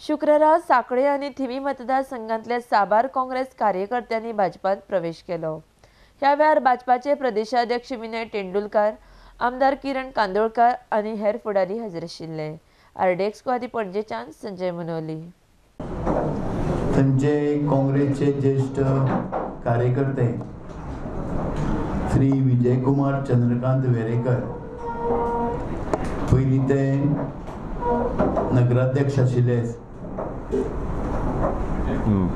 शुक्रारा सांखळे आनी थिवी मतदारसंघांतल्या साबार काँग्रेस कार्यकर्त्यांनी भाजपांत प्रवेश केलो. ह्या वेळार भाजपाचे प्रदेशाध्यक्ष विनय तेंडुलकार, आमदार किरण कांदोळकार आनी हेर फुडारी हजर आशिल्ले. आरडीएक्स गोवा पणजेच्यान संजय मुनोली. थंयचे काँग्रेसचे ज्येष्ठ कार्यकर्ते श्री विजयकुमार चंद्रकांत वेरेकर पयलीं ते नगराध्यक्ष आशिल्ले,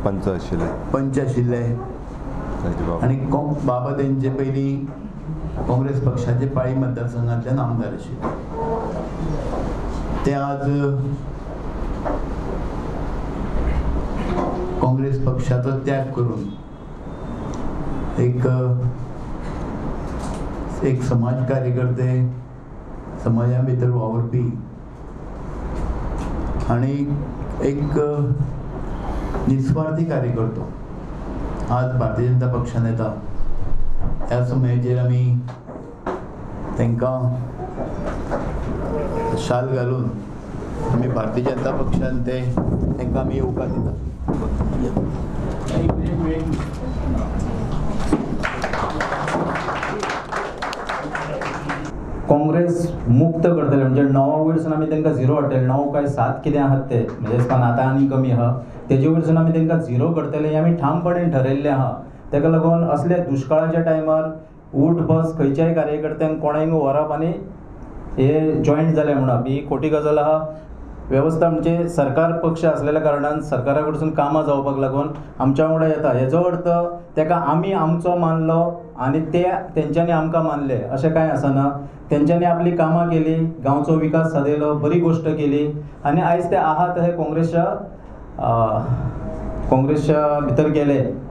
पंच आशिल्ले, पंच आशिल्ले आनी बाबा तेंचे पयलीं काँग्रेस पक्षाचे पाळी मतदारसंघांतल्यान आमदार आशिल्ले. ते आज काँग्रेस पक्षाचो त्याग करून एक एक समाज कार्यकर्ते, समाजा भितर वावुरपी आनी एक निस्वार्थी कार्यकर्तो आज भारतीय जनता पक्षान येता. ह्या समयाचेर आमी तांकां शाल घालून आमी भारतीय जनता पक्षान ते तांकां आमी येवकार दिता. काँग्रेस मुक्त करतले म्हणजे 9 वयरसून आमी तांकां 0 हाडटले, 9 काय 7 कितें आहात ते म्हणजे आतां आनी कमी आहा, तेजे वयरसून आमी तांकां 0 करतले हें आमी ठामपणान ठरयल्लें आहा. ताका लागून असल्या दुश्काळाच्या टायमार उठ बस खंयच्याय कार्यकर्त्यांक कोणाक व्हरप आनी हे जॉयंट जाले म्हणप ही खोटी गजाल आहा. वेवस्था म्हणजे सरकार पक्ष आसलेल्या कारणान सरकारा कडसून कामां जावपाक लागून आमच्या वांगडा येता. हेजो अर्थ तेका आमी आमचो मानलो आनी ते तेंच्यांनी आमकां मानले अशें कांय आसना. तेंच्यांनी आपली कामां केली, गांवचो विकास सादयलो, बरी गोश्ट केली आनी आयज ते आहा ते काँग्रेसच्या भितर गेले.